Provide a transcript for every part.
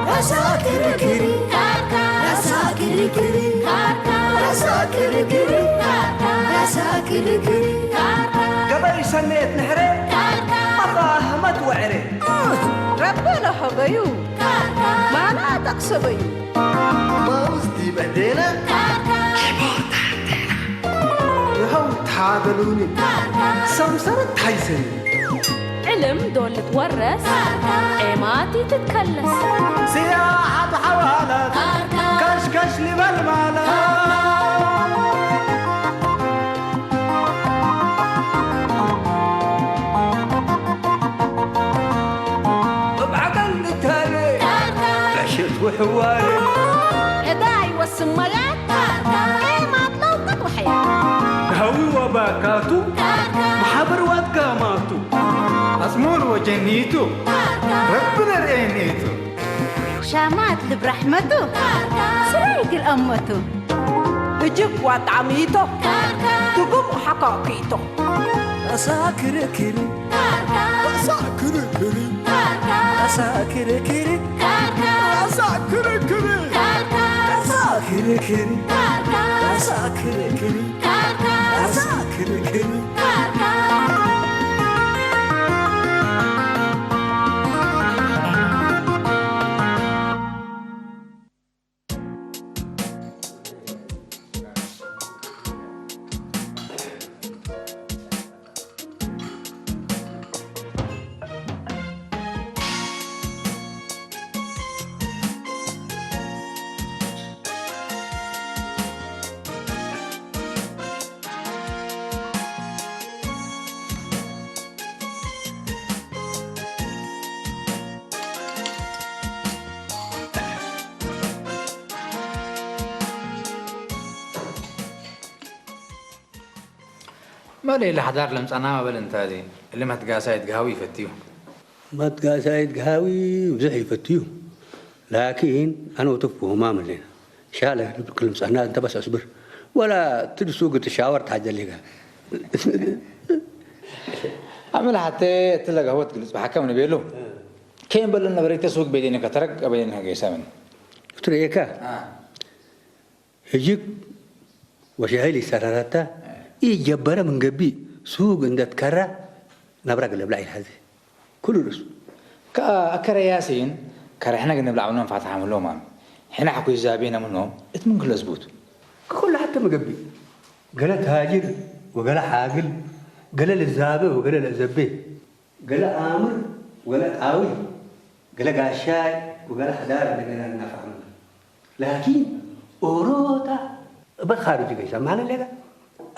ራሳ ክርክር ካርካ፣ ራሳ ክርክር ካርካ፣ ራሳ ክርክር ካርካ፣ ራሳ ክርክር ካርካ። ገበይ ሰነየት ንሕረ፣ ካርካ። ኣባ ኣሕመድ ወዕረ። ረበነ ሆበዩ፣ ካርካ። ማና ጠቕሰበዩ። ማውዝ ዲበ ዴና፣ ካርካ። ይኸው ታበሉኒ፣ ካርካ። ሰምሰረት ታይሰኒ። ዕልም ዶል ትወረስ፣ ኤማቲ ትትከለስ። ስያ ሓብ ሓዋላት፣ ከሽከሽ ንበል ማለት። እብ ዓቀል ንታለ፣ ዕሽት ውሕዋይ። ዕዳ ይወስን ማለት፣ ኤማት ለውቀት ወሐያ። ሃዊ ወባካቱ፣ ማሕበር ዋትጋማቱ። ኣጽሙር ወጀኒቱ፣ ረቢ ነርእየኒቱ። ሻማት ልብ ራሕመቱ፣ ስራይ ግል ኣመቱ። እጅግ ዋጣሚቶ፣ ትጉም ሓካኪቶ። ራሳ ክርክር፣ ራሳ ክርክር፣ ራሳ ክርክር፣ ራሳ ክርክር፣ ራሳ ክርክር፣ ራሳ ክርክር። መለይ ለሓዳር ለምጻና መበል እንታዚ፣ እሊ መትጋሳይ እትግሃዊ ይፈትዩ። መትጋሳይ እትግሃዊ ብዙሕ ይፈትዩ። ላኪን ኣነ ወተፍ ወማም ኣለና። ሻለ ክልምጻና እንተ በስ ኣስብር። ወላ ትድሱ ግትሻወር ተሓጀሊጋ። ኣመል ሓተ እትለጋ ወት ግልጽ ብሓከም ንቤሉ። ከየም በለን ነበረ ተስውግ ቤዴነ ከተረግ ቀበሌነ ገይሳምን። እትርእየካ? አ። ህጅግ ወሻሂል ይሰራራታ ኢጀበረ ምን ገቢ ሱግ እንደትከራ ናብራ ገለብላ ኢልሓዚ። ኩሉ ርሱ። ከ-፣ ኣከረ ያሲን ከረሕነ ግን ንብላዕ ምኖም ፋትሓ ምሎማም። ሕና ሓኩይ ዛቤነ ምኖም እት ምን ክለዝቡት። ከኩሉ ሓተ መገቢ። ገለ ታጅር ወገለ ሓግል፣ ገለ ልዛበ ወገለ ለእዘቤ። ገለ ኣምር ወለ ጣዊ፣ ገለ ጋሻይ ወገለ ሓዳር እንደገና እናፋዕመ። ላኪን ኦሮታ እበት ኻርጅ ገይሳ ማነ ሌጋ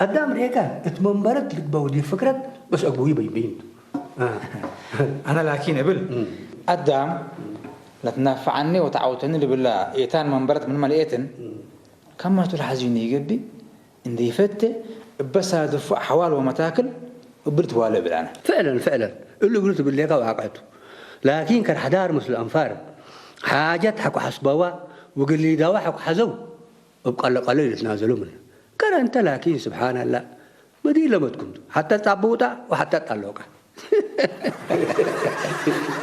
ኣዳም ሬጋ እት መንበረት ልግበው ዲ ፍክረት በስ ኣግቡ ይበይበይንቱ። ኣነ ላኪን እብል እም። ኣዳም ለትናፍዓኒ ወተዓውተኒ ልብላ ኤታን መንበረት ምን መልኤትን እም። ከማቱ ለሓዚኒ ይገብእ እንዴ ይፈቴ እበ ሳድፎ ኣሕዋል ወመታክል እብል ትዋለ እብል ኣነ። ፍዕለን፣ ፍዕለን። እሉ እግሉ ትብል ሌካ ዋቅዕቱ። ላኪን ከር ሓዳር ምስሉ ኣንፋር ሓጀት ሓኩ ሓስበዋ ወግሊዳዋ ሓኩ ሓዘው እብ ቀሎ ቀሎ ኢልትናዘሉ ምን። ከረ እንተ ላኪን ስብሓናላ መዲ ለመትኩምቱ። ሓተ ጻብውጣ ወሓተ ጣሎቃ።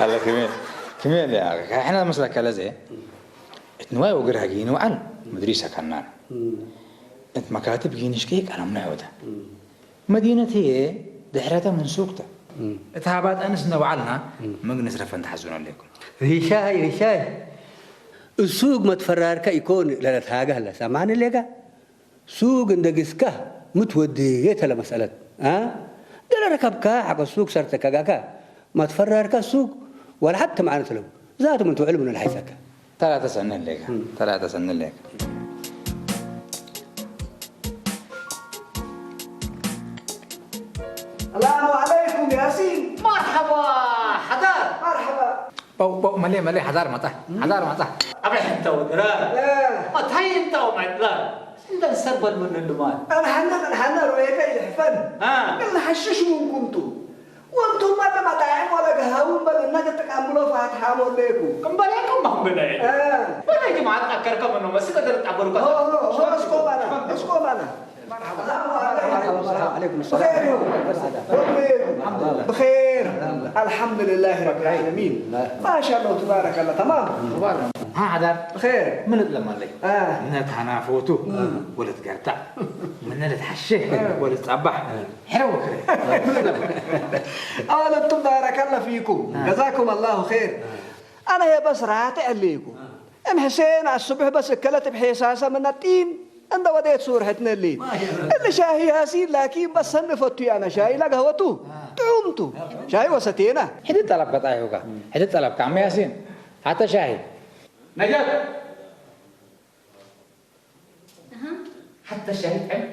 ኣለ ክሜ-፣ ክሜል ያ፣ ሕና መስለካ ለዘ፣ እት ንዋይ ወግር ሃጊ ንውዓል ምድሪ ሰከናን። እም። እት መካትብ ጊንሽከይ ቀለምና ይወታ። እም። መዲነት ህየ ድሕረተ ምን ሱቅተ። እም። እት ሃባጠንስ ነውዓልና እም። መግ ንስረፈን ተሓዙን ኣለኩም። ሪሻይ፣ ሪሻይ። እሱግ መትፈራርከ ኢኮን ለለትሃገ ህለ ሰማኒ ሌጋ። ሱግ እንደ ግስካ ምትወድየ ተለ መሰለት፣ አ? ገለ ረከብካ ሓቆ ሱግ ሰርተ ከጋካ፣ ማትፈራርካ ሱግ ወላ ሓቲ መዓነት ለው። ዛቱ ምን ትውዕል ምን ልሓይሰካ። ተላ ተሰንህ ሌካ፣ እም። ተላ ተሰንህ ሌካ። ሰላሙ ዓለይኩም ያሲን። መርሐባ ሓዳር። መርሐባ። ጳው፣ ጳው፣ መሌ፣ መሌ፣ ሓዳር መጣ፣ ሓዳር መጣ። ኣበይ ሕንታ ወድራ? እ። መታይ እንታ ወማይ ጥላ? እንደ ሰበል ምን ልማድ? ኣንሓና፣ ኣንሓና ሮየከ ይሕፈን። አ። ግን ሓሽሽ ምን ኩንቱ። ወንቱማ ተማጣዕም ወላ ገሃውን በል እና ገጠቃምሎ ፋትሓ ሞሌኩ። ቅምበሌኩም ማንበላይ። እ። ወላይ ጅማዓት ኣከርከ ምኖ መስገ ተለጣበሩካ። ሆ፣ ሆ፣ ሆ፣ እስኮ ባላ፣ እስኮ ባላ። ብኸይር እዩ። ብኸይር። ኣልሓምዱሊላሂ ረቢል ዓለሚን። ማሻኣላህ ተባረከላህ። ተማም። ሓዳር ብኸይር። ምን እጥለማለይ? ነታ ናፎቱ ወለት ገርታ፣ ምን ልትሓሸ ወለት ጻባሕ። ሕረ ወክረ። ኣወለቱም ባረከላህ ፊኩም። ጀዛኩም ኣላሁ ኸይር። ኣነ የበስራት ዕልይኩም። እም ሕሴን ኣስቡሕ በስ እከለት ብሔሳሰ ምነጢን እንደ ወዴት ሱር ሕትነሊ። እሊ ሻሂ ያሲን ላኪን በሰን ፈቱ ያና ሻሂ ለገህወቱ ጥዑምቱ ሻሂ ወሰቴና። ሕዲ ጠለብ ከጣይሁካ። ሕዲ ጠለብ ካም ያሲን። ሓተ ሻሂ። ነጃት። ሓተ ሻሂ ጥዕም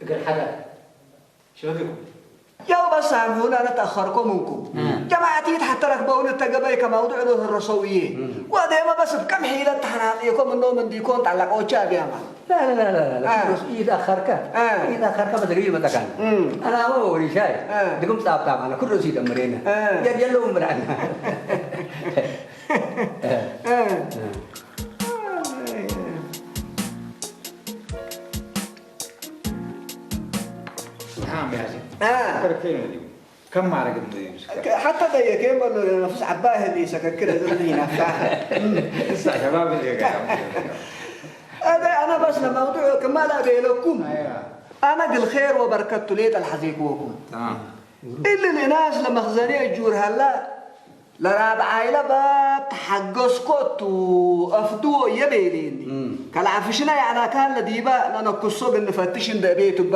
እግር ሓዳር። ሽበግር። ያው በስ ሳምሁን ኣነ ተኣኸርኮ ምንኩም። ጀማዓቲ ተሓተ ረክበውን እተገበይ ከማውዱ ዕሎ ህረሰው እየ። ወደመ በስ ከም ሒለት ተሓናጥየኮ ምኖም እንዲኮን ጣላቆቻ ቢያማ። لا لا لا لا لا لا آه. لا إذا خركة آه. إذا خركة بس قليل متكان مم. أنا ما بوري شاي آه. دقم صعب طعم أنا كل رسيد أمرينا آه. يا يلو مرعنا آه. آه. نعم يا سيدي آه. تركتين اليوم كم معركة مدري بس ሓታ ደየከ በሎ ነፍስ ዓባይ ህሊ ሰከክር እግር ይናፋ እሳ ሸባብ እየ ገና ኣደ ኣነ በስ ለመውዱዕ ክማላ ደየለኩም أيوة ኣነ ግል ኸይር ወበረከቱ ሌጠ ለሓዘይክወኩም تمام እሊ ንናስ ለመኽዘኔ እጁር ሃላ ለራብዓይለ ባብ ተሓገስኮቱ ኣፍድዎ እየ በየለየኒ ከልዓፍሽና ያዕላካን ለዲባ ነነኩሶ ግን ንፈትሽ እንደ ቤቱባ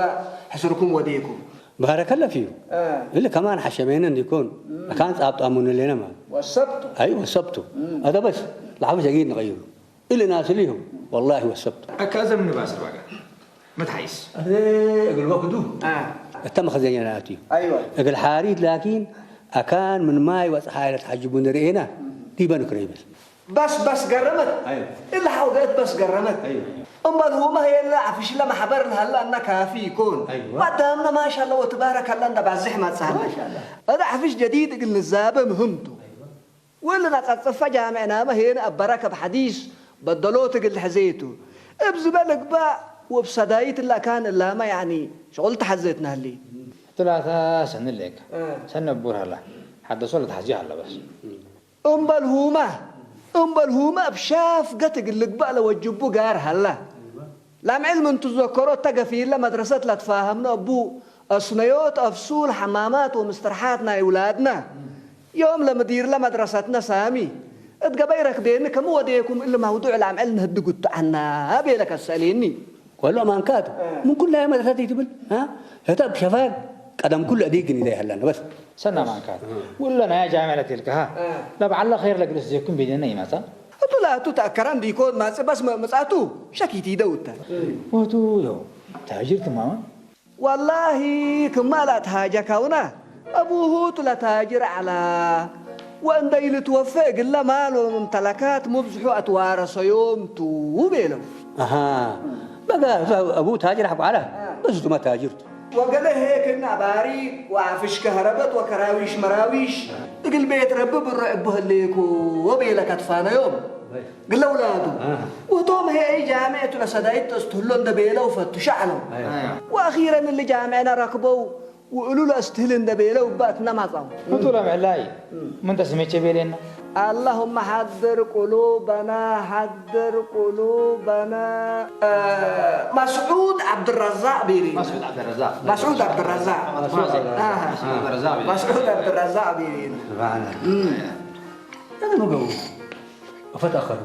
ሕስርኩም ወዴኩም ባረከለ ፊዩ። እሊ ከማን ሓሸሜነ እንዲኮን ኣካን ጻብጣሙን ሌነ ማለት። ወሰብቱ። ኣይ ወሰብቱ። ኣደ በስ ለሓፍሽ ኣጊድ ንቀይሩ። እሊ ናስሊሁ ወላሂ ወሰብቱ። ኣካዘም ንባስ ባጋ መትሓይስ። ኣደ እግል ወክዱ። እተ መኸዘኛ ናት እዩ። ኣይወ። እግል ሓሪት ላኪን ኣካን ምን ማይ ወጽሓ ኢለ ተሓጅቡ ንርእና ዲበ ንክረ ይብል። በስ በስ ገረመት أيوة እላ ሓውገት በስ ገረመት أيوة እምበል ሁመ የለ ዓፍሽለ ማሕበር ለሃላ እና ካፊ ይኮን أيوة ባዳምነ ማሻላ ወትባረከላ እንዳ ባዝሕ ማጽሃላ ማሻላ እዳ ዓፍሽ ጀዲድ እግል ንዛበ ምህምቱ ወልና ጸጽፈ ጃምዕናመ ሄን ኣበረከ ብሓዲስ በደሎት እግል ሕዘየቱ እብ ዝበ ልግባእ ወብ ሰዳይት እላ ካን እላመ ያኒ ሽቁል ተሓዘት ናህሊ ثلاثة سنة لك سنة بورها لا حدثوا لتحزي على بس እምበል ሁመ እምበል ሁመ እብ ሻፍገት እግል ልግባእ ለወጅቡ ጋር ሀለ። ላምዕል ምን ትዘከሮ እተ ገፊለ መድረሰት ለትፋሀምነ እቡ፣ አስነዮት፣ አፍሱል፣ ሐማማት ወምስትርሓት ናይ ውላድነ። ዮም ለምዲርለ መድረሰትነ ሳሚ እት ገበይ ረክቤኒ ከመ ወዴኩም እሊ መውዱዕ ላምዕል ንህድግ እቱ ዐና ቤለ ከሰእሌኒ። ወሎ ማንካቱ ምን ኩላየ መድረሰት ኢትብል ሀ? ህተ ብሸፋግ ቀደም ኩሉ እዲግ ግን ኢለ ይሀለነ በስ። ሰና ማንካት ውለ ናያ ጃምዕ ለቴልከሃ ለበዓላ ኸይር ለግልስ ዜኩም ቤኔነ ይመጻ። እቱ ላቱ ተአከረ እንዲኮን ማጽእ በስ ምጻቱ ሸኪት ይደውተ። ወቱ ዮ ታጅር ትማማ። ወላሂ ክማ ላትሃጀካውና አቡሁ ቱ ለታጅር ዐላ ወእንደ ኢልትወፈ እግለ ማል ወመምተለካት ሙብዝሑ አትዋረሰዮም ቱ ቤለው። አሃ በጋ አቡ ታጅር ሐቆ ዐላ በስ ቱመ ታጅር ቱ። ወገለ ሄክና ባሪ ወአፍሽ ከህረበት ወከራዊሽ መራዊሽ እግል ቤት ረቢ ብሮ እቡ ህሌኮ ወቤለ ከትፋነዮም ግለ ውላዱ። ወቶም ሄአይ ጃምዕ ቱ ለሰዳይት ተስትህሎ እንደ ቤለው ፈቱ ሸዕለው። ወአኺረን እሊ ጃምዕነ ረክበው ውእሉ ለእስትህል እንደ ቤለው እባ እትነ ማጻው። ህቱ ለምዕላይ ምን ተስሜቼ ቤሌና። اللهم حضر قلوبنا حضر قلوبنا. መስዑድ ዓብድረዛቅ ቤሌና። መስዑድ ዓብድረዛቅ። መስዑድ ዓብድረዛቅ። መስዑድ ዓብድረዛቅ ቤሌና። መስዑድ ዓብድረዛቅ ቤሌና። ስብሓንላ። እም። ንምገቡ እፈት ኣኸሉ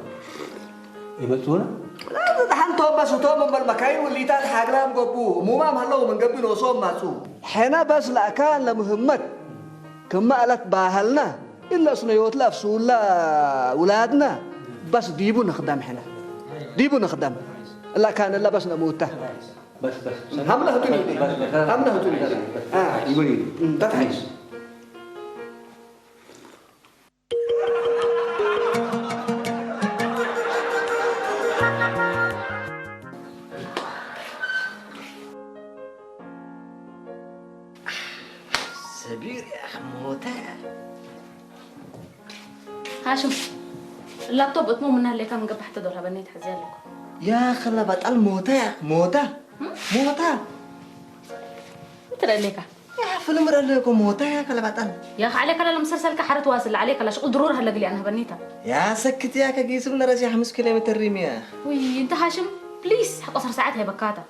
ይመጽኡና። ደሓን ቶም በስቶም እምበል መካይን ውሊታት ሓግላም ገቡ። ሙማም ሀለው ምን ገቢ ኖሶም ማጹ። ሕነ በስ ለአካን ለምህመት ክመ እለት ባሀልና እለ እስነዮት ለአፍሱላ ውላድና በስ ዲቡ ንክደም ሕነ ዲቡ ንክደም እለ ካን እለ በስ ነሙተ በስ በስ ሀምነ ህቱኒ በስ በስ ሀምነ ህቱኒ በስ በስ አ ይጉኒ ተትሐይስ ሰቢር ያኽ ሞተ። ሃሽም፣ ላፕቶፕ እትሞ ምናለካ ምንገባሕ ተዶር ሃበና ይትሐዚ ኣለኩ። ያኽ ለበጣል ሞተ ያኽ ሞተ ሞተ። ረሌካ يا فيلم رليكم موتا يا كلا بطل. يا أخي عليك لا مسلسل كحرت واصل عليك لا شغل ضرور هلا قلي أنا هبنيتا. يا سكت يا كجيسم نرجع خمس كيلومتر ريميا. وي أنت هاشم، بليز حق أسر ساعات هي بكاتا.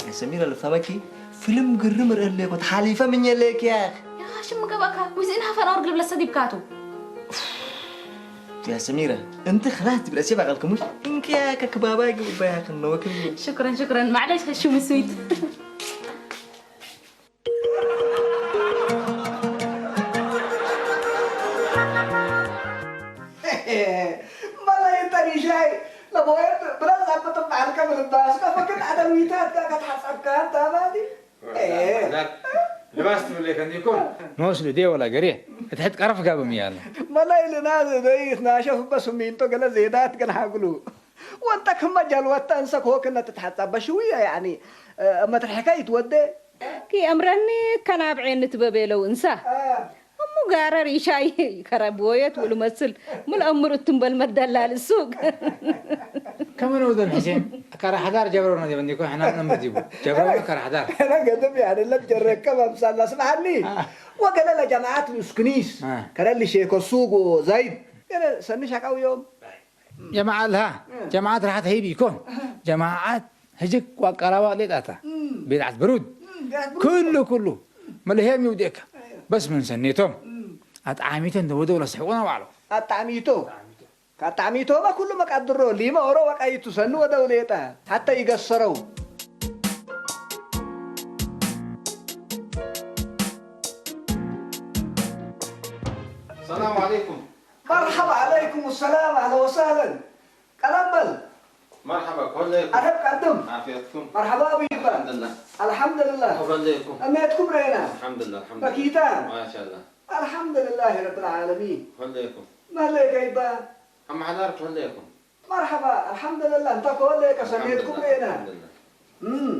يا سميرة لفهمكي، فيلم قرم رليكو تحاليفة من يليك يا أخي. يا هاشم مقبأك ويزين هفر أورق لبلا سدي بكاتو. يا سميرة، أنت خلاص تبرأسي بقى الكموش. إنك يا كبابا يا كبابا يا أخي، نوكل. شكرا شكرا، معلش هشوم سويت. መለይ እንተ ኒሻይ ለቦየት ብረዛ ብጥባዕልከ ምልባስ ከፈክን ኣደዊታት ጋር ከተሓጸብካ እንታ ባዲ ልባስ ትብለይ ከኒኩም ንወስዱ ድየ ወላ ገርየ እቲ ሕት ቀረፍ ጋብም እያ ኣላ መለይ ልናዝ ዘይት ናሸፍ በስሚንቶ ገለ ዜዳት ገለ ሓግሉ ወንጠ ክመ ጀልወተ እንሰ ኮክነ ትትሓጸበ ሽውየ ያኒ መትርሕከ ይትወደ ክየምረኒ ከናብዔ ንትበቤለው እንሳ እሙ ጋረር ይሻይ ከረብወየት ውሉ መስል ምልአምር እትንበል መደላል ሱቅ كمان ودن حسين كره حدار جبرو نادي بنديكو احنا نمر ديبو جبرو كره حدار أنا قدم يعني لم جرك كما مسلا سمعني وقال لنا جماعات الأسكنيس آه. كان اللي شيكو السوق وزايد يعني سنشك أو يوم جماعة لها جماعات راحت هي بيكون جماعات هجك وقرابة ليت أتا بيت عت برود كله كله ملهم يوديك بس من سنيتهم أتعاميتهم دودو ولا سحقونا وعلو ኣጣዕሚቶ ካብ ጣዕሚቶማ ኩሉ መቃድሮ ሊማ ኦሮ ወቃይቱ ሰኑ ወደው ሌጣ ሓተ ይገሰረው السلام عليكم مرحبا عليكم السلام اهلا وسهلا ቀለበል مرحبا كلكم ኣረብ ቀድም عافيتكم መርሓባ ኣቡ ይባል الحمد لله ኣልሓምዱልላህ كلكم እሜትኩም ሬና الحمد لله الحمد بكيتا. لله ما شاء الله ኣልሓምዱልላህ ረብል ዓለሚን كلكم መለይ ከይባ هم حضار كلكم መርሓባ ኣልሓምዱልላህ እንተ ከወለይ ከሰሜትኩም ሬና الحمد لله እም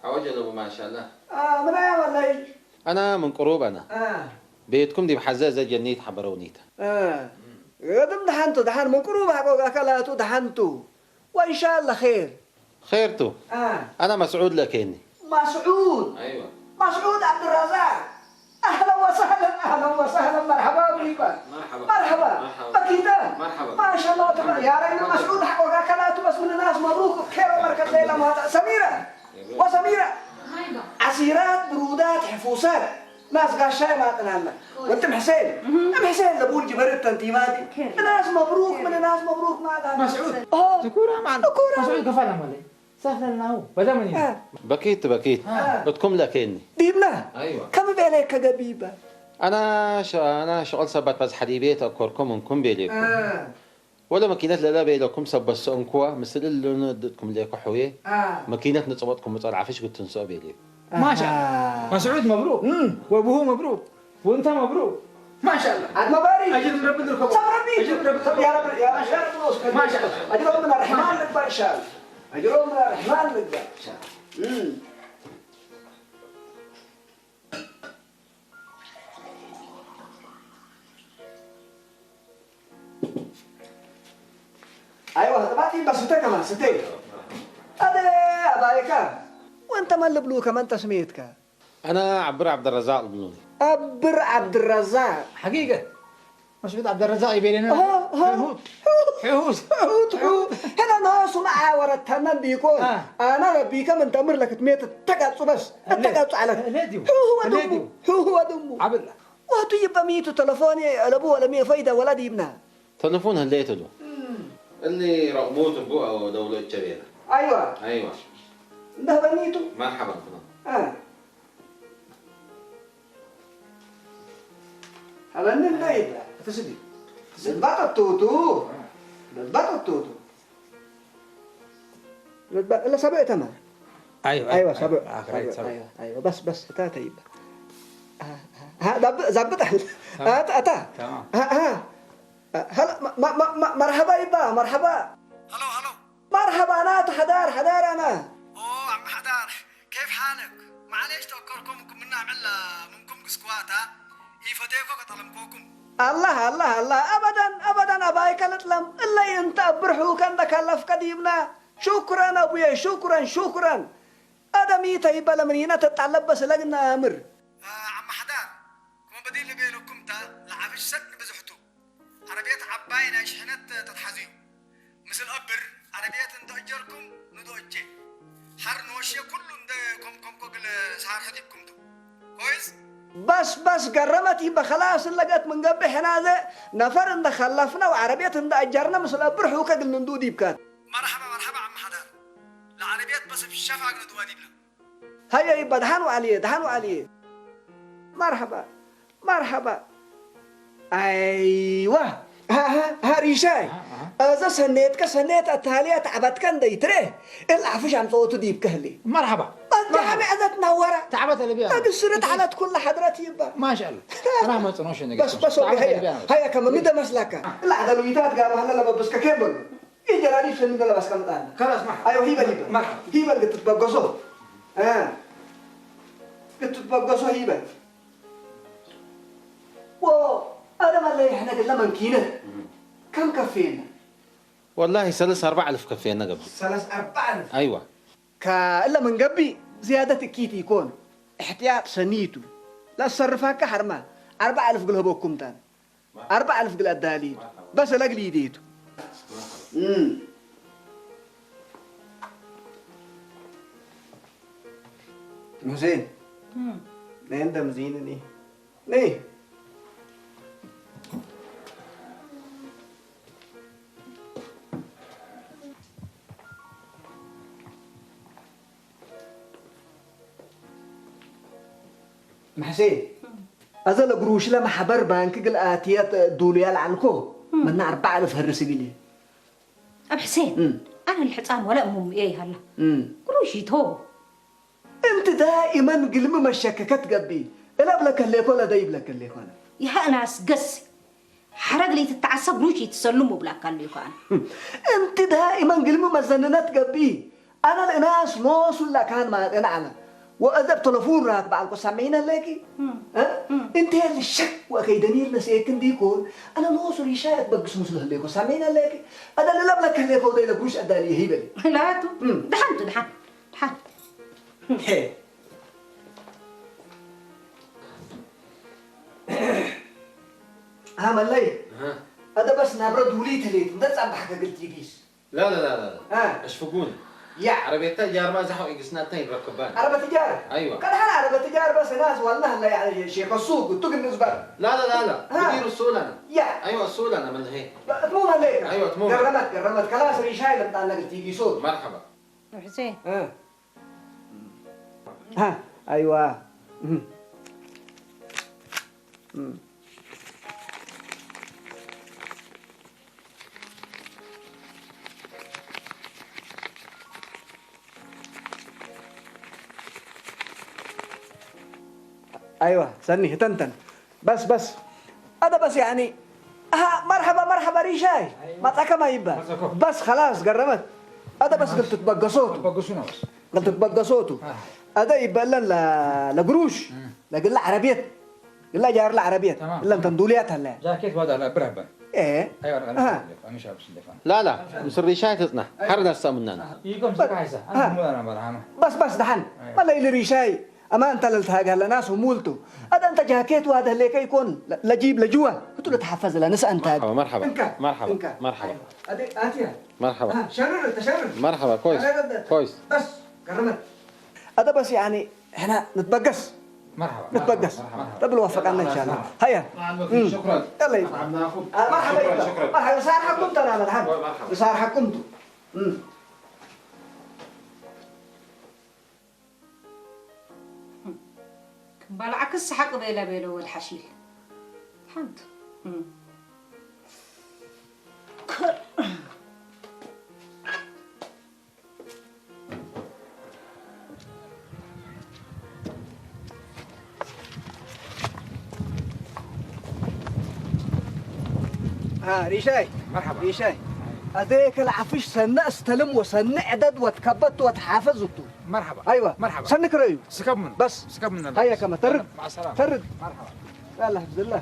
عوجل ابو ما شاء الله አ ምናያ ወለይ انا من قروب انا አ بيتكم دي بحزة زي جنيت حبرونيتا አ ገድም ደሓንቱ ደሓን ምን ቅሩብ ሓቆ ኣካላቱ ደሓንቱ وإن شاء الله خير خيرتو አ انا مسعود لكني مسعود ايوه مسعود عبد الرزاق اهلا وسهلا اهلا وسهلا مرحبا بك مرحبا مرحبا مرحبا بكيتا مرحبا ما شاء الله تبارك يا ريت مسعود حقوق اكلات بس من الناس مبروك خير وبركه ليله ما سميره وسميره عسيرات برودات حفوسات ناس قاشاي ما تنالنا وانت محسين محسين لبول جبرت تنتيماتي ناس مبروك من الناس مبروك ما تنالنا مسعود اه ذكورة معنا ذكورة. مسعود كفانا مالي سافرنا هو بدأ مني آه. بكيت بكيت آه. بتكم لكني ديبنا ايوه كم بالك كجبيبه انا ش... انا شغل سبت بس حديبيت اكوركم منكم بيليكم اه ولا ماكينات لا لا بيلكم سبت سونكوا مثل اللي ندتكم ليكو حويه اه ماكينات نصبتكم مصال عفش قلت نسو بيليكم ما شاء الله مسعود مبروك وابوه مبروك وانت مبروك ما شاء الله عاد ما باري اجل ربي لكم صبر ربي اجل ربي يا رب يا رب ما شاء الله اجرهم من الرحمن لك ان شاء الله اجرهم من الرحمن لك ان شاء الله مم. ايوه تبعتي بس انت كمان ستي هذا ابايك وانت ما اللي بلوك ما انت سميتك انا عبر عبد الرزاق البنوني ابر عبد الرزاق حقيقة مسعود عبد الرزاق يبي لنا اه اه حوت حوت حوت حوت هنا ناس معاورة تنن بيكون آه. انا ربيك من تمر لك تميت تقعد بس تقعد على ليه ديو هو هو ليه دمه ديو هو هو دمه عبد وهتو يبقى ميتو تلفوني لابو ولا مية فايدة ولا ديبنا تلفون هليته له اللي رقموته بقى دولة كبيرة ايوه ايوه ده بنيتو مرحبا بكم اه هبني البيت تسدي بالبطة توتو بالبطة توتو بالبطة الا سبع تمام ايوه ايوه سبع آخر سبع. سبع ايوه ايوه بس بس تا طيب ها ها زبط زبط اتا اتا تمام ها ها هلا ما ما ما مرحبا يبا مرحبا هلو هلو مرحبا انا حدار حدار انا اوه عم حدار كيف حالك؟ معليش توكركم كم منا عمل منكم قسكواتا يفتيكو كطلمكوكم الله الله الله ابدا ابدا ابايك لطلم الا انت ابرحو كان لك لف قديمنا شكرا ابويا شكرا شكرا ኣደሚ ተይበለ ምን ይነ ተጣለበ ስለግና ኣምር። ኣመሓዳር፣ ኮመ በዲል ቤለኩም ታ ለዓፍሽ ሰድ ንብዝሕቱ። ዓረብየት ዓባይ ናይ ሽሕነት ተትሓዙ እዩ። ምስል ኦብር ዓረብየት እንተ እጀርኩም ንዶ እጄ። ሓር ንወሼ ኩሉ እንደ ኮምኮምኮ ግል ሳርሕት ይኩምቱ። ኮይስ? በስ በስ ገረመት ይበ ኸላስ ለገት ምንገብሕ ሕናዘ ነፈር እንደ ኸለፍነ ወዓረብየት እንደ ኣጀርነ ምስል ኦብር ሑከ ግል ንንዱ ዲብከት። መርሓባ መርሓባ ዓመሓዳር። ለዓረብየት በስ ሸፋግ ንድዋ ዲብላ። ሃየ ይባ፣ ደሓን ዋዕልየ፣ ደሓን ዋዕልየ። መርሓባ፣ መርሓባ። ኣይዋ፣ ሃ፣ ሃ፣ ሃ፣ ሪሻይ። ኣሃ፣ ኣሃ። እዘ ሰኔትከ ሰኔት ኣታልያ ተዓበትከ እንደይትሬ፣ እላ ዓፍሽ ኣምፀወቱ ዲብከ ህሊ። መርሓባ። ኣንተ መርሓባ። ዓሚ ዕዘት ናወራ። ተዓበት ለቢያ። ተግስርት ተግስርት። ዓለት ኩላ ሓድረት ይባ። ማሻኣላ። ራማ ጽኖሽ ነገ። በስ፣ በስ፣ ተዓበት ሃያ፣ ለቢያ። ሃያ ከመ ምደ መስላካ። እላ ዓደልዊታት ጋር ማህላ ለበብስከ ከበሉ። ይህ ጀራዲፍ ስንበላ ባስቀምጣለሁ። ከላስ ማር። አይዋ ሂበል ሂበል። ማር። ሂበል ግትትበገሶ። እ። ግትትበገሶ ሂበል። ወ-፣ ኣደም ኣለ ይሕነ ግለ መንኪነ። ከም ከፌና። ወላሂ ሰለስ ኣርባዕ ኣልፍ ከፌና ገብር። ሰለስ ኣርባዕ ኣልፍ? ኣይዋ። ከእለ መንገቢ ዝያደት እኪት ይኮን። እሕትያጥ ሰኒቱ። ለሰርፋካ ሐርማ ኣርባዕ ኣልፍ ግልህበኩም ታን። ኣርባዕ ኣልፍ ግል ኣዳሊት። በስ ለግሊ ይዴቱ። እም። ሁሴን፣ እም። ነይ እንደምዚንኒ። ነይ። መሕሴ፣ እም። ኣዘ ለግሩሽ ለማሕበር ባንክ ግል ኣትየት ዱልያ ለዓልኮ፣ እም። መና ኣርባዕ ኣልፍ ህርስ ግል። ኣብ ሕሴን፣ እም። ኣነ ልሕፃን ወላ እሙም እየ ይሃላ። እም። ግሩሽ ይቶ። እንቲ ዳኢመን ግልሚ መሸከከት ገቢ፣ እለ ብለከሌኮ ለደ ይብለከሌኮ ኣነ። ይሃእናስ ገስ፣ ሓረግ ለይትተዓሰብ ግሩሽ ይትሰሉም እብላካ ኣለዩ ከኣነ። እንቲ ዳኢመን ግልሚ መዘንነት ገቢ፣ ኣነ ለእናስ ኖሱ ላካን ማጤን ዓለ። ወእዘብ ተለፉን ራክ በዓልኮ ሳመይነ ለኪ? እም። እ? እም። እንተ ልሸክ ወከይደኒል ነስኤክ እንዲኮን፣ ኣነ ኖሱ ሪሻ የትበግስ ምስሉ ህሌኮ ሳመይነ ለኪ? ኣደ ልለብለክ ህሌኮ ደይ ለግሩሽ ኣዳሊ ይሂበል። ላቱ፣ እም። ደሓንቱ፣ ደሓን፣ ደሓን። ሄ። ها ملي. ها. هذا بس نبرد وليت ليت، انت تصبح كقلت يقيس. لا، لا، لا، لا، لا. ها. اشفقون. يا. عربية تجار ما زحوا يقسنا تين ركبان. عربة تجار؟ أيوة. قد حال عربة تجار بس ناس والله لا يعني شيخ السوق، قلت لك النسبة. لا، لا، لا، لا. ها. بدير السولنا. يا. أيوة، السولنا من هي. ب-، مو مليك. أيوة، مو. قرمت، قرمت. خلاص ريشاي لما قلت يقيسون. مرحبا. حسين. ها. ها، أيوة. مم. مم. أيوة، سني، هتنتن. بس، بس. هذا بس يعني. ها، مرحبا، مرحبا ريشاي. أيوة. ما تأكما يبا. ما تأكما. بس خلاص، قربت. هذا بس خلاص. قلت تبقصوتو. تبقصونا بس. قلت تبقصوتو. آه. هذا يبا لن لا، لا قروش. مم. لا قل عربيات. لا جار لا عربيات. تمام. إلا أنت ندوليات هلا. جاكيت وهذا لا برهبة. إيه. أيوة، أنا أها. شايف، أنا شايف شو دفعنا. لا، لا، مصر ريشاي تطنع. أيوة. حرد السمنان. يقوم زكايسة. أنا ها. مو أنا برهانة. بس، بس، دحن. أيوة. ما لا يلي ريشاي. ኣማ እንተ ለልትሃግሃለናስ ሙልቱ። ኣደ እንተ ጃኬት ዋደህ ሌከ ይኮን ለ-፣ ለጂብ ለጅዋ ህቱ ለተሓፈዝ ለንስ ኣንታግ። መርሐባ፣ መርሐባ፣ እንካ፣ መርሐባ፣ እንካ። መርሐባ። ኣይዋ። ኣደ ኣትያ። መርሐባ። አ፣ ሸርር፣ ተሸርር። መርሐባ፣ ኮይስ፣ ሸርር ኣደ። ኮይስ። በስ፣ ገረመት። ኣደ በስ ያኒ ሕና ንትበገስ። መርሐባ፣ ንትበገስ። መርሐባ፣ መርሐባ። ረቢ ልወፈቃና ኢንሻላህ። መርሐባ። ሃያ። መርሐባ፣ እም። ሹክራን። የለይ። መርሐባ፣ ናኹም። አ፣ መርሐባ ሹክራን፣ ይባ። ሹክራን። መርሐባ፣ ሳርሐኩም ተናመ፣ ደሓን። መርሐባ። ሳርሐኩም ቱ። እም። ክምባልዓክስ ሰሓቅ ቤለ ቤለ ወድ ሓሺል። ሓንቲ። እም። ከ-፣ አ፣ ሪሻይ። መርሐባ። ሪሻይ። ኣዘ ከልዓፍሽ ሰነ እስተልም ወሰነ ዕደድ ወትከበት ወትሓፈዝ እቱ። መርሐባ። ኣይዋ። መርሐባ። ሰንክ ረእዩ። ስከብ ምን? በስ። ስከብ ምን? ሃያ ከመ ተርግ። መዓ ሰላማ። ተርግ። መርሐባ። ያላ ብዝላ።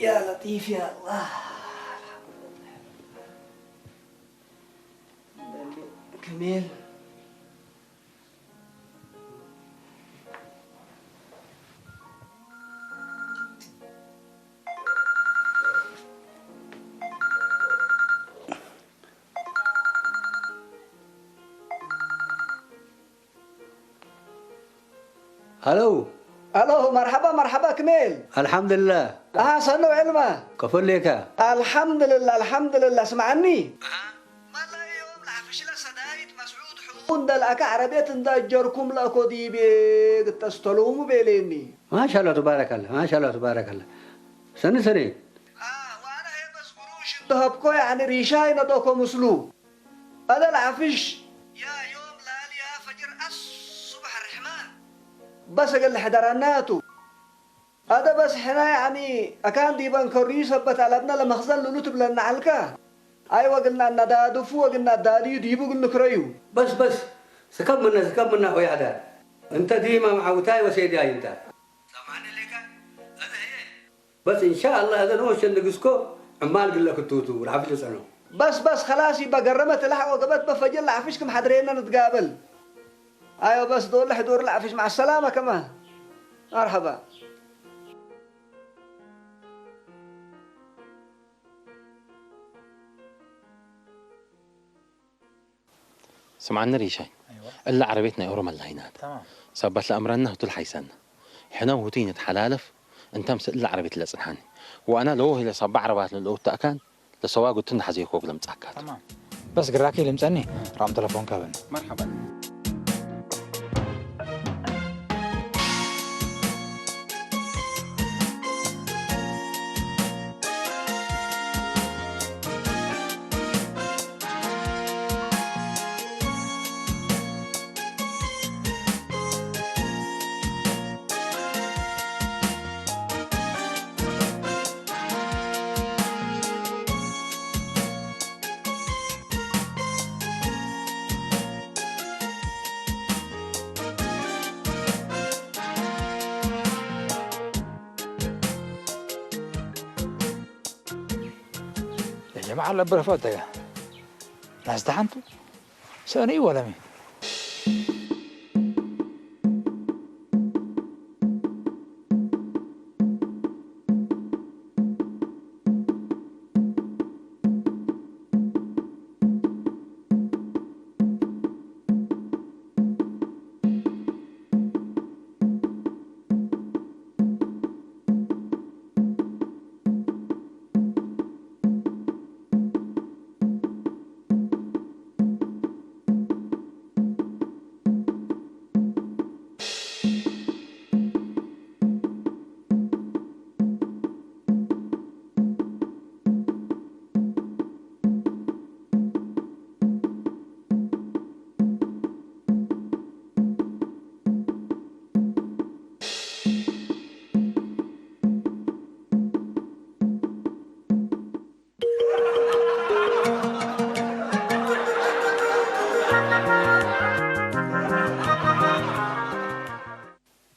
يا لطيف يا الله. كميل. هلو. الو، مرحبا، مرحبا كميل. الحمد لله. اها، سنو علما. كفل ليكا. الحمد لله، الحمد لله. اسمعني. مالله يوم العفش لسدايت مسعود حقوق. እንደ ላእካ ዓረቤት እንደ ጀርኩም ለእኮ ዲቤ ግተስተሎሙ ቤሌኒ። ما شاء الله تبارك الله، ما شاء الله تبارك الله. سنة سنة. آه، وانا هي بس قروش انت هبكو يعني ريشاي ندوكو مسلو. هذا العفش. يا يوم لالي يا فجر الصبح الرحمن. بس قال لي حدرناتو. هذا بس حنا يعني أكان ديبان كوريو سبت على ابن لمخزن لولو تبلن نعلكا. أي وقلنا أن دادفو وقلنا داديو ديبو قلنا كريو. بس، بس. سكب منا، سكب منا، أخوي عدا. أنت ديما معوتاي وسيدي أنت. سامعني ليك؟ هذا هي. بس إن شاء الله هذا نوش النقصكو عمال قل لك التوتو والعفش سنو. بس، بس، خلاص يبقى قرمت لحق وقبت بفجر العفش كم حدرينا نتقابل. أيوة، بس دول لحدور العفش. مع السلامة كمان. مرحبا. ስምዓኒ ሪሻይ፣ እላ ዓረቤት ናይ ኦሮመ ኣላ ሂናት። ሰበት ለአምረና ህቱ ለሓይሰና። ሕነው ህቱ ይንትሓላለፍ፣ እንተ ምስ እላ ዓረቤት ለጽንሓኒ። ወአና ለዎ ሂለ ሳባ ዓረባት ለለውት ተአካን፣ ለሰዋግቱ እንዳ ሐዜኮ ለምጻካት። በስ ግራከይ ልምጸኒ፣ ራም ተለፎን ካበኒ። መርሐባ። يا جماعة، الأبرة فاتة يا ناس، ده أنتوا سأني ولا مين؟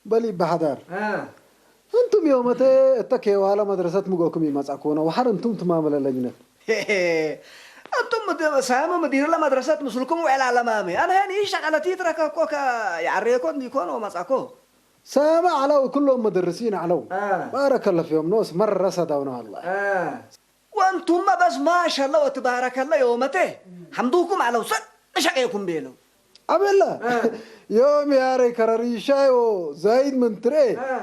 በሊ በሓዳር። እ። እንቱም ዮመተ እተ ኬዋለ መድረሰት ምጎኩም ይመጻኩነ፣ ወሐር እንቱም ትማመለ ለጅነት። እንቱም ምድ-፣ ሳሚ ምዲርለ መድረሰት ምስልኩም ውዕል አለማሚ። አነ ሄን ይህ ሸቀለት ይትረከኮ ከ-፣ የዐሬኮ እንዲኮን ወመጻኮ። ሳሚ ዐለው፣ ኩሎም መደርሲን ዐለው። እ። ባረከለ ፊዮም ኖስ መረሰ ዳውነ አላህ። እ። ወንቱመ በስ ማሸለ ወትባረከለ ዮመቴ ሐምዱኩም ዐለው ሰድ እሸቄኩም ቤለው። አቤላ እ። ዮም ያሬ ከረሪሻዮ ዛይድ ምን ትርኤ እ።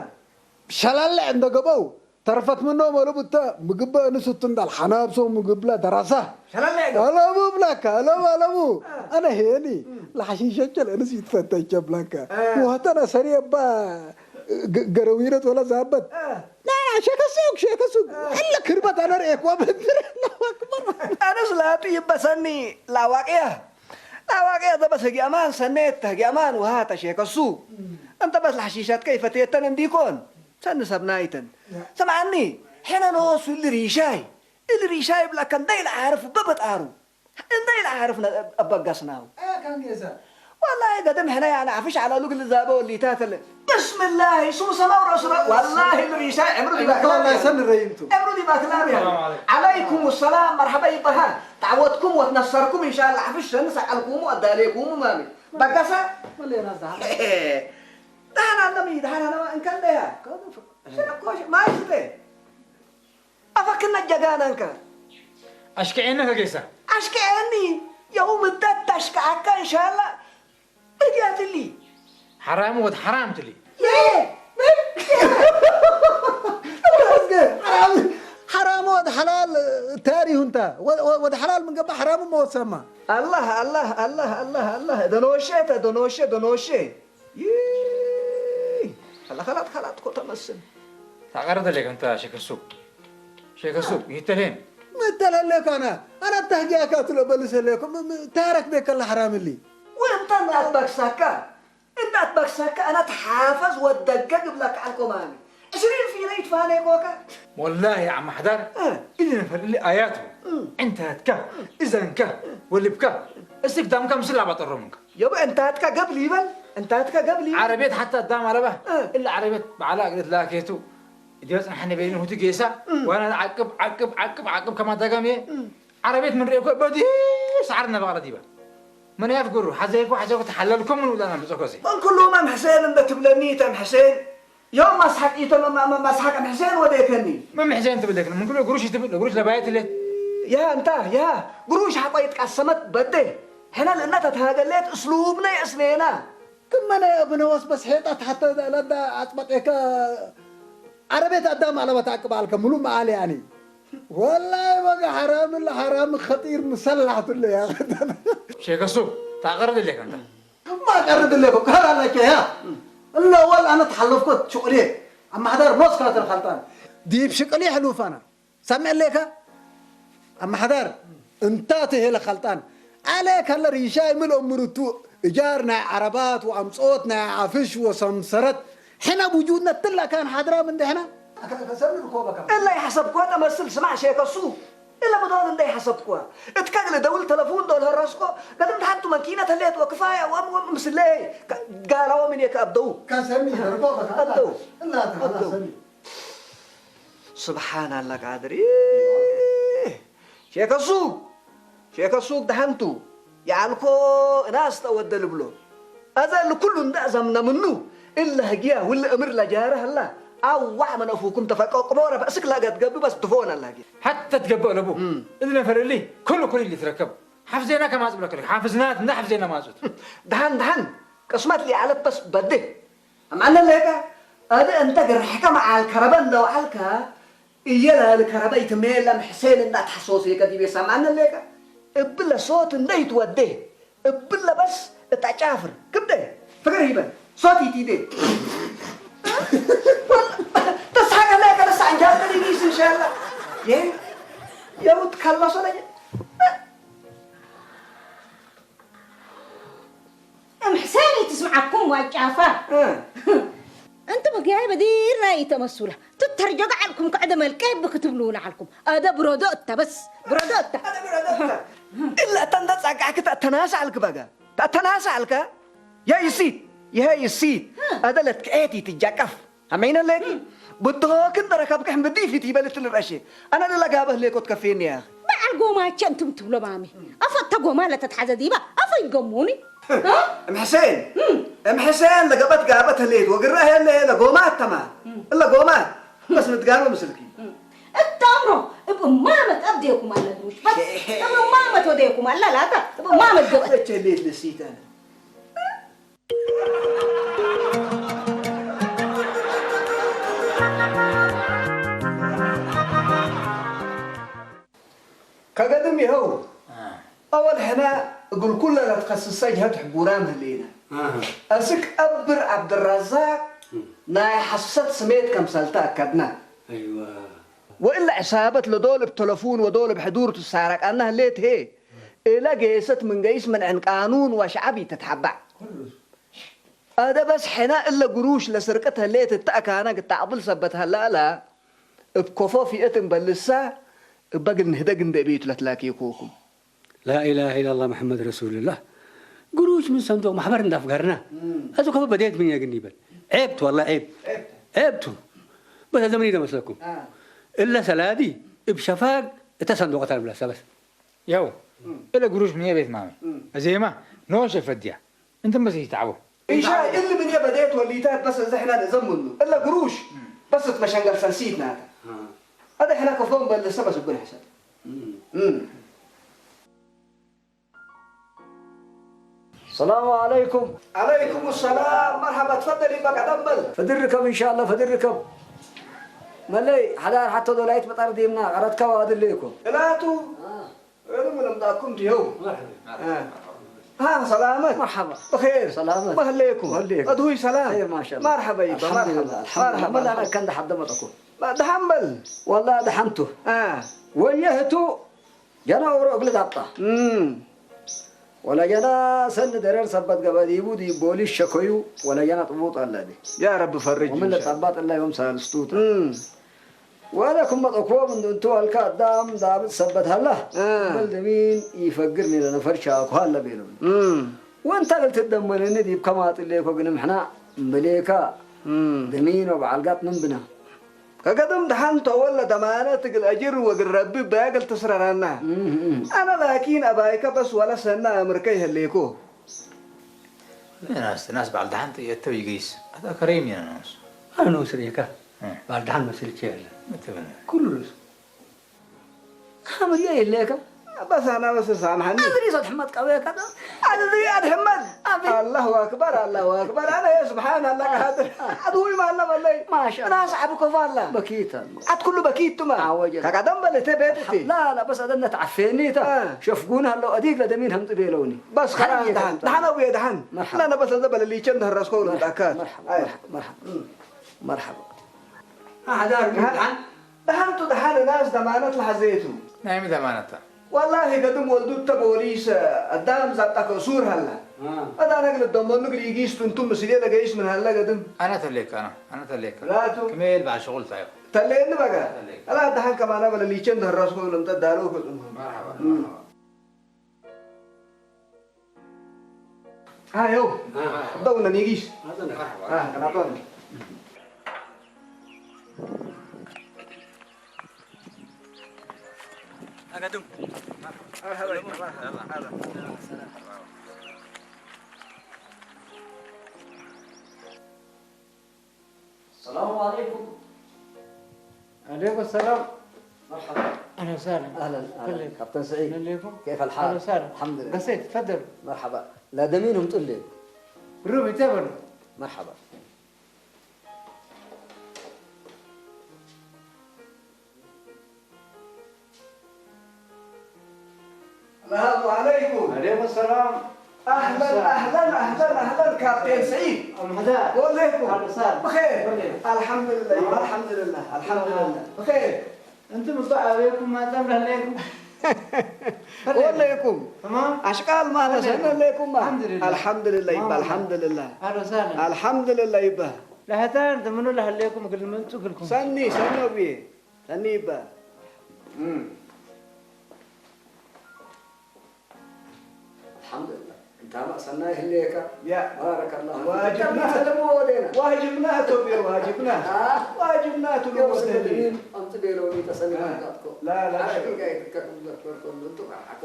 ሸላለ እንደ ገበው ተርፈት ምኖ መለቡ እተ ምግበ እንስቱ እንዳል ሐናብሶ ምግብለ ደራሳ ሸላለ ያገ- አለሙ ብላካ አለሙ አለሙ እ። አነ ሄኒ እ። ለሐሺሸቸል እንስ ይትፈተቸ ብላካ እ። ወህተነ ሰሪ እባ ገ-፣ ገረዊነት ወላ ዛበት እ። ና፣ ሸከሱግ፣ ሸከሱግ። እ። አለ ክርበት አነ ርኤክ ወበንትር። አላሁ አክበር። አነስ ላጡ ይበሰኒ ላዋቅያ። ላዋቅያ ዘበስ ህጊያማን ሰኔት ህጊያማን ውሃ ተሸከሱ። እም። እንተ በስ ለሐሺሸት ከይፈትየተን እንዲኮን። ሰኒ ሰብናይተን። ያ። ሰምዓኒ፣ ሕነ ንወሱ እሊ ሪሻይ። እሊ ሪሻይ ብለከ እንደ ኢለ ዓርፍ በበጣሩ። እንደ ኢለ ዓርፍ ነ-፣ አበጋስናው። አ፣ ካን ጌሳ። ወላሂ ገደም ሕነ ያነ ዓፍሽ ዐላሉ ግል ዛበ ወሊታተለ። ብስምላህ ስሙ ሰማው ረእሱ ረእ-፣ ዋላሂ ንሪሻ ዕምሩ ዲባክላ ሰን ረይንቱ። ዕምሩ ዲባክላ ሪያ። ሰላም ዓለይኩም። ዓለይኩም ሰላም መርሐባ ይበሃ። ተዓወትኩም ወትነሰርኩም ኢንሻላህ። ሕፍሽ ሰን ሰዓልኩሙ ኣዳሌኩሙ ማሚ። በጋሳ? ወለና ዛ። ደህና ኣለሚ፣ ደህና ኣለማ፣ እንከን ደያ። ሸኮሽ፣ ማይ ስተ። ኣፈክና ጀጋናንካ። ኣሽክዔኒ ከጌሳ። ኣሽክዔኒ። የው ምደት ታሽክዓካ ኢንሻላህ። እድያትሊ። ሓራም ወድ ሓራም ትሊ። የ-፣ ምን? ምን? ምን? ሓራም። ሓራም ወድ ሓላል ታሪሁ እንታ። ወ-፣ ወ-፣ ወድ ሓላል ምን ገባ ሓራም መወሰማ። ኣላህ፣ ኣላህ፣ ኣላህ፣ ኣላህ፣ ኣላህ። ደኖሼ፣ ተ-፣ ደኖሼ፣ ደኖሼ። ይይ። ኣላ ኸላት፣ ኸላት እኮ ተመስል። ታቐርድ ለክ እንታ ሸከ ሱቅ። ሸከ ሱቅ፣ ይተልሄን። ምተለለክ ኣና። ኣና ተህጊያካ ትሎ በልሰ ለኩም። ም-፣ ም-፣ ታረክ ቤከላ ሓራም እሊ። ወንታ እናትባክሳካ፣ እናትባክሳካ፣ ኣና ተሓፈዝ ወደገ ግብላካ ዓልኮ ማሚ። ዕስሪን ፊነ ይትፋነ ኮካ። ወላሂ ዓም ሓዳር፣ እ። ኢሊ ነፈር እሊ ኣያቱ። እ። ዕንታትካ፣ እ። እዛንካ፣ እ። ወልብካ። እስክ ዳምካ ምስል ኣባጠሮምካ። የቦ፣ እንታትካ ገብሊ ይበል፣ እንታትካ ገብሊ ይበል። ዓረቤት ሓታ ኣዳም ኣለባ። እ። እላ ዓረቤት በዓላ እግለት ላኬቱ። እዲዮ ጽንሓኒ በይኑ ሁቲ ጌሳ፣ እ። ዋና ዓቅብ፣ ዓቅብ፣ ዓቅብ፣ ዓቅብ ከማ ዳጋም እየ። እ። ዓረቤት ምን ርእኮ በዲ ሰዓር ነበቕለ ዲባ። መን ያፍግሩ፣ ሓዘይኮ፣ ሓዘይኮ ተሓለልኩም ምን ውላና ምጽኮ ሲ። መን ኩሉ መም ሕሴን እንደ ትብለኒ ተም ሕሴን። ዮም መስሓቅ ኢተሎ መ-፣ መ-፣ መስሓቅ እም ሕሴን ወዴከኒ። መም ሕሴን ትብለክ፣ ምን ኩሉ ግሩሽ ትብል፣ ግሩሽ ለባየት ሌት። ያ እንታ፣ ያ ግሩሽ ሓቆ ይትቃሰመት በዴ። ሕነ ልእና ተተሃገሌት እስሉብነ የእስኔና። ክመነ እብነ ወስበስ ሔጣት ሓተ ለዳ ኣጽበጤከ ዓረቤት ኣዳም ኣለበት ኣቅባልከ ሙሉ መኣል ያኒ። ወላይ በጋ ሓራም ለሓራም ኸጢር ምሰላሕቱ ለያ። ሸከ ሱቅ፣ ታቐርድ ሌክ እንታ። ما قرد لكم كهر لك يا. إلا ولا أنا تحلفكت شغلي. أما حضر نص كانت الخلطان. ديب شكلي حلوف أنا. سامع لك؟ أما حضر. أنت تهي الخلطان. عليك هلا ريشاي من أمرتو. إجارنا عربات وأمصوتنا عفش وسمسرت. حنا بوجودنا تلا كان حضرة من دهنا. أكا كسر لكم بكا. إلا يحسب كوتا مسل سمع شيء كسو. إلا بدون إن ده حسبكوا. إتكاغل دول تلفون دول هرسكو. قدم تحطوا ماكينة تليت وكفاية وأم وأم مسلي. قالوا من يك أبدو. كان سمي هربوك. أبدو. إلا أنت خلاص أبدو. سمي. سبحان الله قادر. إيه. شيخ السوق. شيخ السوق دهنتو. يعلكو ناس تودل بلو. أذا لكل ده زمنا منو. إلا هجيا ولا أمر لا جاره الله. أو وعمل أفوكم تفكوا قبورة بأسك لا قد قبل بس تفون الله هجيا. ሓተ ትገብእ ኣለቡ። እም። እዚ ነፈር እሊ ኩሉ ኩሉ ኢሉ ትረከብ። ሓፍዜና ከማጽእ ብለካ፣ ሓፍዝናት እንዳ ሓፍዜና ማጹት። ደሓን፣ ደሓን፣ ቅስመት ሊዓለበስ በዴ። ኣማነ ሌካ፣ ኣደ እንተ ግርሕካ መዓል ከረበ እንደ ወዓልካ፣ እየ ላል ከረበ ይትሜ ለም ሕሴን እንዳ ተሓሶሴ ከዲቤ ሰማነ ሌካ። እብለ ሶት እንደ ይትወዴ። እብለ በስ እታ ጫፍር ክብደ ፍቅር ይበል ሶት ይቲዴ ተሳቀለ ከለሳ እንጃ ተሪጊስ እንሻላ የ የውት ከለሶ ለየ እም ሕሴን ይትስምዓኩም ዋይ ጫፋ። እ። እንት ምክያይ በዲር ናይ ተመስላ ትተርጀጋ ዓልኩም ክዕደ መልቀ ብክትብሉ ለዓልኩም ኣደ ብረዶ እተ በስ ብረዶ እተ ኣደ ብረዶ እተ። እላ እተ እንተ ጻቃዕክ ተተናሳ ዓልክ በጋ ተተናሳ ዓልከ። ያ ይሲ ይሄ ይሲ እ። ኣደ ለትክኤት ይትጃቀፍ። ኣመይነ ለኪ ብድሆክን ደረከብክሕን ብዲፊት ይበልት ልረሽ ኣነ ለጋበህ ሌኮት ከፌን ያኽ። በዓል ጎማቸ እንትም ትብሎ ማሚ ኣፈ ተጎማ ለተትሓዘ ዲባ ኣፈ ይገሙኒ። እም ሕሴን እም። እም ሕሴን ለገበት ጋበት ህሌት ወግራ ሄለ ሄለ ጎማ ተማ እም። እለ ጎማ በስ ምትጋኖ ምስልኪ እም። እታምሮ እብ ማመት ኣብዴኩም ኣለ ግሩሽ በስ እብ ማመት ወዴኩም ኣለ ላታ እብ ማመት ገበት እቸ ሌት ልሲተነ ከገድም ይኸው ኣወል ሕና እግል ኩለ ለትኸስሰ ጅሀት ሕቡራም ህሌነ። ኣስክ አብር ዐብድራዛቅ ናይ ሐሰት ስሜት ከምሰልተ አከድነ። ወእለ ዕሳበት ለዶል እብ ተለፉን ወዶል እብ ሕዱር ትሳረቀነ ህሌት ህዬ፣ እለ ጌሰት ምን ገይስ ምንዕን ቃኑን ወሸዐብ ኢትትሐበዕ። አደ በስ ሕነ እለ ግሩሽ ለስርቅት ህሌት እተ አካነ ግታቅብል ሰበት ሀለ እለ፣ እብ ኮፎ ፊእት እምበልሰ እበ እግል ንህደግ እንዴ ቤቱ ለትላኬኮኩም። ላኢላሃ ኢላላህ መሐመድ ረሱሉላህ። ግሩሽ ምን ሰንዱቅ ማሕበር እንዳፍጋርና። እም። አዚ ኮፎ በዴት ምን የግን ይበል። ዔብ ቱ፣ ወላሂ ዔብ። ዔብ ቱ። ዔብ ቱ። በስ ዘመን እዩ ዘመስለኩም። አ። እለ ሰላዲ እብ ሸፋግ እተ ሰንዱቀት ኣልብላ ሰበስ። ያው፣ እለ ግሩሽ ምየ ቤት ማመ። እም። እዜማ፣ ኖሸ ፈድያ። እንትን በስ ይተዓቦ። ኢሻ እሊ ምን የበዴት ወሊታት በስ እዚ ሕና ንዘምኑ። እለ ግሩሽ በስ እት መሸንገል ሰልሲት ናተ። ኣደ ሕና ከፎም በል ሰበስ እጉን ሕሰብ። እም። ሰላሙ ዓለይኩም። ዓለይኩም ሰላም። መርሐባ፣ ትፈደል ይበቃ ደንበል። ፈድር ርከብ እንሻላ፣ ፈድር ርከብ። መለይ፣ ሓዳር ሓቶ ዶላይት መጣር ዲምና፣ ቀረትካ ዋድለይኮ። እላቱ፣ አ። እሉ ምለምጣኩም ትየው። መርሐባ። አ። አ፣ ሰላመት። መርሐባ። ብኼር። ሰላመት። መህለይኩም። መህለይኩም። ኣድሁይ ሰላም። ኸይር ማሻላ። መርሐባ ይባ፣ ኣልሐምዱሊላህ፣ መርሐባ። ኣልሐምዱሊላህ። መርሐባ። መላ ከንደ ሓደ መጠኩም። ደሓን በል። ወላ ደሓንቱ። አ። ወየህቱ ጀና ኦሮ እግል ዳብጣ። እም። ወላ ጀና ሰን ደረር ሰበት ገበዲቡ ዲ ቦሊስ ሸኮዩ ወላ ጀና ጥቡጥ አለ ዲ። ያ ረቢ ፈርጅ ወምን ኢንሻአላህ። ለጣባጥ እላ ዮም ሳልስቱታ። እም። ወለ ክመ ጠኮም እንዱ እንቱ አልካ አዳም ዳብጥ ሰበት ሀላ። እ። በል ደሚን ይፈግር ኒ ለነፈር ሻኩ ሀለ ቤሎም። እም። ወንታ እግል ትደመነኒ ዲብ ከማጥሌኮ ግንም ሕና እምበሌካ እም። ደሚን ወበዓል ጋጥ ምን ብና። ከገድም ደሓን ተወለ ደማነት እግል አጅር ወእግል ረቢ በያ እግል ትስረራና። እም፣ እም። አነ ላኪን አባይከ በስ ወለ ሰና አምርከ ይህሌኮ። ናስ፣ ናስ በዓል ደሓን የእተው ይገይስ። አታ ከረይም ኢና ናስ። አነ ነው ስሬካ። እም። በዓል ደሓን መስልቼ ያለ። እትብነ። ኩሉስ። ካምርያ የለካ። በስ አና በስ ሳምሓኒ። አድሪ ሰት ሕመድ ቀበያ ከዳ። አድሪ አድሕመድ። አቢ። አላሁ አክበር፣ አላሁ አክበር። አነ ስብሓን አላህ ቃድር። አድዊ ማለ በለይ። ማሻ አላህ። ራስ አብ ኮፋላ። በኪት አለ። አት ኩሉ በኪት ቱማ። አወጀ። ከቀደም በለ ተ ቤት እቲ። ላ ላ በስ አደነት ዓፌኒታ። አ። ሸፍጉን አለው አዲግ ለደሚን ሐምጥ ቤለውኒ። በስ ሐን ኸላስ እየተምጣ። ደሓን፣ ደሓን አቡየ ደሓን። መርሐባ። ላ ነበስ ለዘ በለ ሊቸን ደረስኮ መርሐባ፣ ለምጣካት። መርሐባ፣ አይ። መርሐባ። መርሐባ። አሕዳር ደሓን። ደሓንቱ ደሓን ናስ ደማነት ለሐዘየቱ። ናይ ምን ደማነታ? ወላሂ ገድም ወልዱ እተ ቦሊስ አዳም ዛጣ ከሱር ሀላ። አ። አዳ ነግል ደሞኑ ግል ይጊስቱ እንቱም ምስሌ ለገይስ ምን ሀላ ገድም። አና ተሌካ፣ አና፣ አና ተሌካ። ላቱ። ክሜል በዓል ሸቁል ታዩ። ተሌኒ በጋ። ተሌካ። አላ ደሓን ከማና በለ ሊቸን ደረስኮ ለምጠ ዳሎ ከጽሙ። መርሐባ፣ እም። መርሐባ። አዮ። አ። ደውነ ኒጊስ። አዘነ። መርሐባ። አ፣ ከናቶን። አጋድም። መርሐባ፣ መርሐባ። ሰላሙ አለይኩም። አለይኩም ሰላም። መርሐባ። አህለን ወሰህለን። አህለን፣ አህለን። ከይፈል ሓል? አህለን ወሰህለን። አልሐምዱሊላህ። ገሴ፣ ተፈደሉ። መርሐባ። ለደሚን እምጡልኝ። ሩብ ይተበሉ። መርሐባ። ሰላሙ ዓለይኩም። ዓለይኩም ሰላም። አህለን፣ አህለን፣ አህለን፣ አህለን፣ ካፕቴን ሰዒድ። አህለን። ወለይኩም። አህለን። ብኸይር። ወለይኩም። አልሐምዱሊላህ፣ አልሐምዱሊላህ፣ አልሐምዱሊላህ። ብኸይር። እንቱም እኮ አቤኩም ማጣም ላለይኩም። ወለይኩም። ተማም። አሽቃል ማለት ወለይኩም። ሰነ ለይኩም ማ። አልሐምዱሊላህ። አልሐምዱሊላህ ይባል፣ ተማም። አልሐምዱሊላህ። አህለን ወሰህለን። አልሐምዱሊላህ ይባል። ለሀታን ተምኑ ለሀለይኩም ግልምንቱ ግልኩም። ሰኒ፣ ሰኒ ብዬ። ሰኒ ይባል። እም። አልሐምዱሊላህ። እንታማ ሰናይ ህሌካ። ያ። ባረከላህ። ዋጅብና። እንታማ ሰለሙ ወዴና። ዋጅብና ቶቤ ዋጅብና። አ? ዋጅብና ቱሉ ያው ወደሊ። ስለ አምጥ ቤለው ተሰኒ አ። ማጣጥቆ። ላ፣ ላ፣ አሽሪ ሽሮ። ጋር ይከከሉ ዘፈርኮ እንቱ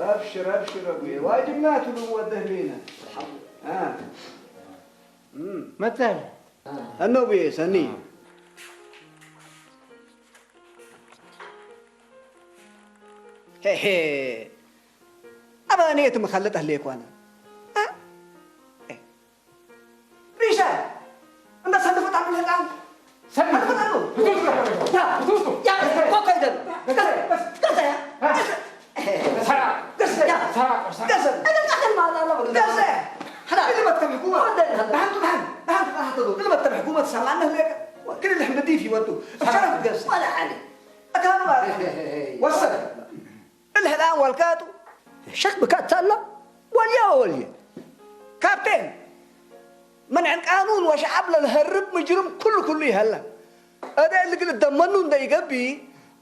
አብሽር፣ አብሽር፣ አቡዬ። ዋጅብና ቱሉ ወደሊና። አልሐምዱሊላህ። አ። እም። መተል። አኖ ብዬ ሰኒ። አ። ሄሄ። አበ እኔ ትምኸለጥ ህሌ እኮ አነ። አ? ሪሻ፣ እንደ ሰንድ ፈጣን ነው ህጣን። ሰንድ ፈጣን ነው። ያ፣ ያ፣ ኮካ ይደል። ቀስ፣ ቀስ፣ ያ። ሰራ። ቀስ፣ ያ። ሰራ፣ ሰራ። ቀስ። እኔ ቀስ ማለት አለ። ቀስ። ሀላ። እልመት ተምሕኩመ። ወደ ሀላ። ደሃንቱ ደሃን፣ ደሃንቱ ደሃንቱ። እልመት ተምሕኩመ ትሰማዕነ ህሌ። ግን ልሕምድ ይወዱ። ሰራ። እብሸራ ትገዝ። ወላ ዓሊ። أكان ما وصل. الحلان والكاتو. شك بكات تلا. وليا وليا. كابتن. من عن قانون وشعب للهرب مجرم كل كل يهلا. هذا اللي قلت دمنه ده يقبي.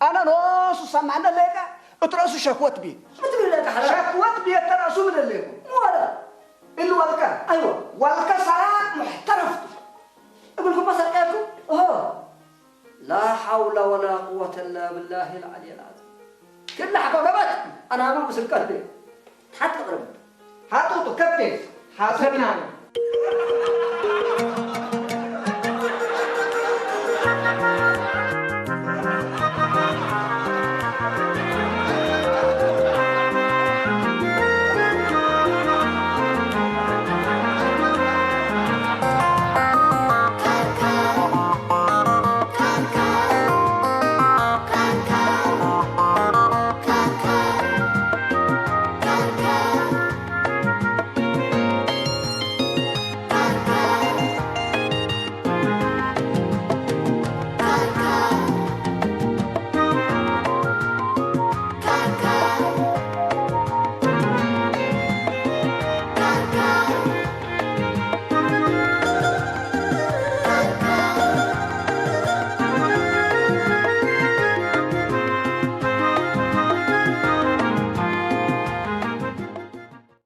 أنا نص سمعنا لك. اترأسوا شكوت بي. مثل لك حرام. شكوت بي اترأسوا من الليل. مو هذا. اللي والكا. أيوة. والكا صراحة محترف. እግልኩም መሰርቀኩም? ኦሆ! ላ ሓውላ ወላ ቁወተ ላ ብላሂ ልዓሊ ልዓዚም። ክላ ሓቆ ገበት ኣናብር ምስል ቀልቢ። ሓጥ ቅርብ። ሓጡጡ ከብቴ። ሓጡና።